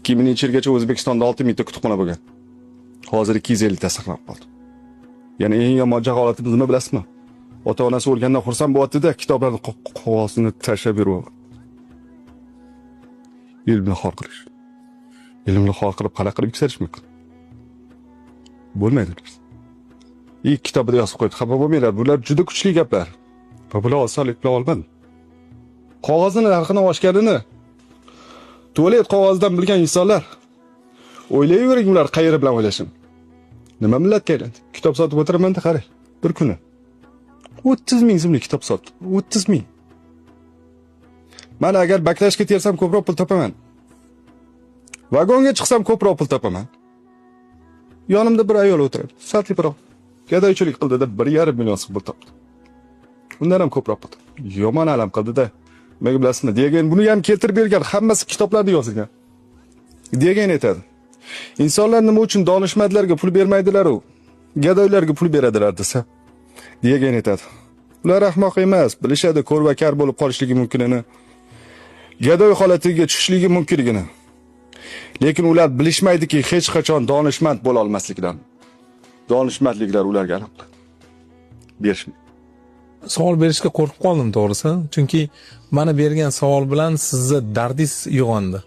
2000-yilgacha O'zbekistonda 6000 ta kutubxona bo'lgan. Hozir 250 ta saqlanib qoldi. Ya'ni eng yomon jaholatimiz nima, bilasizmi? Ota onasi o'lgandan xursand bo'lyapti-da, kitoblarni qog'ozini tashlab beryapti. Ilmni xor qilish. Ilmni xor qilib qanaqa qilib yuksalish mumkin? Bo'lmaydi narsa. Ilk kitobida yozib qo'yibdi. Xafa bo'lmanglar, bular juda kuchli gaplar. Va bular osonlik bilan olmadim. Qog'ozni narxini oshganini tualet qog'ozidan bilgan insonlar, o'ylayvering, ular qayeri bilan o'ylashim. Nima millatga aylandi? Kitob sotib o'tiraman-da, qarang. Bir kuni 30 ming so'mlik kitob sotdim. 30 ming. Mana agar баклажка tersam, ko'proq pul topaman. Vagonga chiqsam, ko'proq pul topaman. Yonimda bir ayol o'tiradi. Sal teparoq. Gadoychilik qildida, 1,5 million so'm pul topdi. Undan ham ko'proq pul topdi. Yomon alam qildida. Nimaga, bilasizmi? Degan buni ham keltirib bergan, hammasi kitoblarda yozilgan. Degan aytadi. Insonlar nima uchun donishmandlarga pul bermaydilar u, gadoylarga pul beradilar desa, degan aytadi. Ular ahmoq emas, bilishadi ko'r va kar bo'lib qolishligi mumkinini, gadoy holatiga tushishligi mumkinligini. Lekin ular bilishmaydiki, hech qachon donishmand bo'la olmasligidan. Donishmandliklar ularga alam qiladi. Berishmaydi. Savol berishga qo'rqib qoldim, to'g'risi, chunki mana bergan savol bilan sizni dardingiz uyg'ondi.